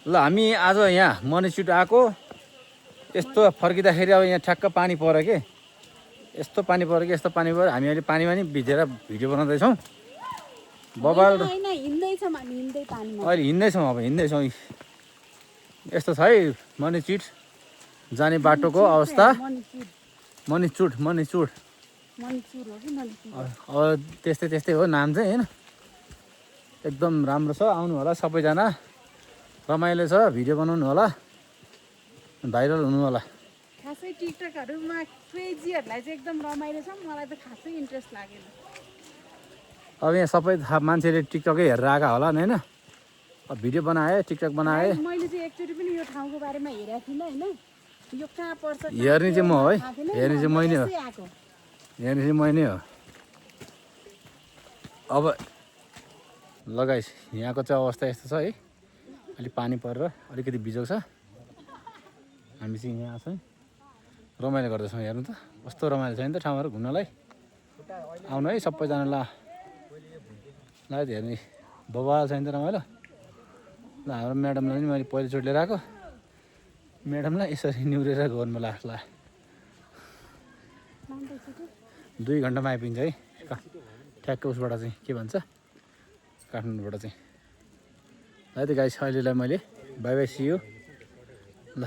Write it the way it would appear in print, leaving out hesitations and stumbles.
ल हामी आज यहाँ मनिसिट आएको यस्तो फर्किँदाखेरि अब यहाँ ठ्याक्क पानी पर्यो के यस्तो पानी पर्यो कि यस्तो पानी पर्यो हामी अहिले पानीमा नि भिजेर भिडियो बनाउँदैछौँ बबाल अहिले हिँड्दैछौँ अब हिँड्दैछौँ यस्तो छ है मनिसिट जाने बाटोको अवस्था मनिचुड अब त्यस्तै हो नाम चाहिँ होइन एकदम राम्रो छ आउनु होला सबैजना रमाइलो छ भिडियो बनाउनु होला भाइरल हुनु होला खासै टिकटकहरुमा क्रेजीहरुलाई चाहिँ एकदम रमाइलो छ मलाई त खासै इन्ट्रेस्ट लागेन अब यहाँ सबै मान्छेले टिकटकै हेरेर आएका होला हैन अब भिडियो बनाए टिकटक बनाए मैले चाहिँ एकचोटि पनि यो ठाउँको बारेमा हेरेको थिइनँ हैन यो कहाँ पर्छ हेर्ने चाहिँ म है हेर्ने चाहिँ मै नै हो हेर्ने चाहिँ मै नै हो अब लगाइस यहाँको चाहिँ अवस्था यस्तो छ है अलि पानी परेर अलिकति बिजोग छ हामी चाहिँ यहाँ छौँ रमाइलो गर्दैछौँ हेर्नु त कस्तो रमाइलो छ नि त ठाउँहरू घुम्नलाई आउनु है सबैजना ल हेर्ने बबाल छ नि त रमाइलो ल हाम्रो म्याडमलाई पनि मैले पहिलोचोटि लिएर आएको म्याडमलाई यसरी निहुरेर गर्नु लाग्ला 2 घन्टामा आइपुग्छ है ठ्याक्क उसबाट चाहिँ के भन्छ काठमाडौँबाट चाहिँ है त गाइस अहिलेलाई मैले बाई बाई सी यू ल